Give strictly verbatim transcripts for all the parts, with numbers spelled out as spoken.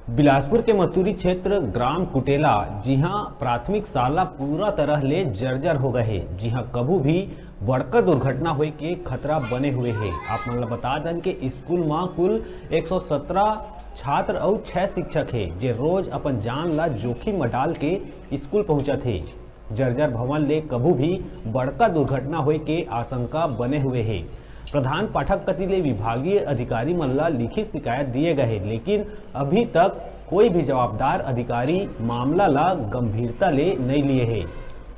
बिलासपुर के मस्तूरी क्षेत्र ग्राम कुटेला, जिहां प्राथमिक शाला पूरा तरह ले जर्जर हो गए हे, जिहां कभू भी बड़का दुर्घटना होए के खतरा बने हुए हे। आप मन ल बता दन के स्कूल म कुल एक सौ सत्रह छात्र अउ छह शिक्षक हे, जे रोज अपन जान ल जोखिम म डाल के स्कूल पहुंचत हे। जर्जर भवन ले कभू भी बड़का दुर्घटना होए के आशंका बने हुए हे। प्रधान पाठक कति ले विभागीय अधिकारी मन ला लिखित शिकायत दिए गए हे, लेकिन अभी तक कोई भी जवाबदार अधिकारी मामला ला गंभीरता ले नइ लिए हे।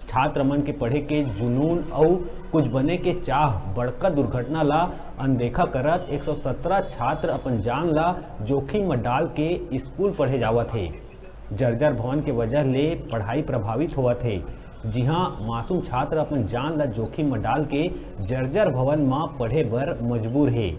छात्र मन के पढ़े के जुनून अउ कुछ बने के चाह बड़का दुर्घटना ला अनदेखा करत एक सौ सत्रह छात्र अपन जान ला जोखिम म डाल के स्कूल पढ़े जावत हे। जर्जर भवन के वजह ले पढ़ाई प्रभावित होवत हे। जिहां मासूम छात्र अपन जान ल जोखिम म डाल के जर्जर भवन म पढ़े बर मजबूर हे।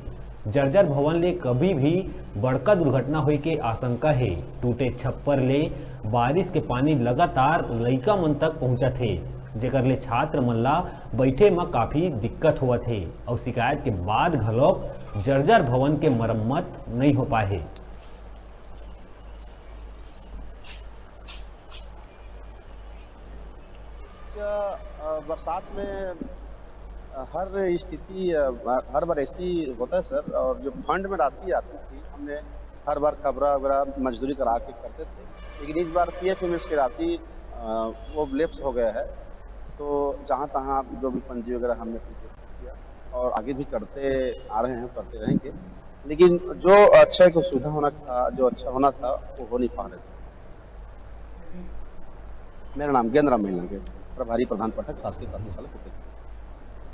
जर्जर भवन ले कभी भी बड़का दुर्घटना होए के आशंका हे। टूटे छप्पर ले बारिश के पानी लगातार लइका मन तक पहुंचत हे, जेकर ले छात्र मन ला बैठे म काफी दिक्कत होवत हे अउ शिकायत के बाद घलोक जर्जर भवन के मरम्मत नइ हो पाए हे। क्या, अ, बरसात में, अ, हर स्थिति, अ, हर बार ऐसी होता है सर, और जो फंड में राशि आती थी, हमने हर बार कबरा वगैरह मजदूरी करा के करते थे, लेकिन इस बार पीएफएमएस की राशि, अ, वो लेप्स हो गया है, तो जहाँ तहाँ जो भी पंजी वगैरह हमने किया और आगे भी करते आ रहे हैं, करते रहेंगे, लेकिन जो अच्छा एक सुविधा होना था, जो अच्छा होना था, वो हो नहीं पा रहा है सर। मेरा नाम गेंद्रा मेलांगे, प्रभारी प्रधान पाठक, शासकीय प्राथमिक शाला कुटेला।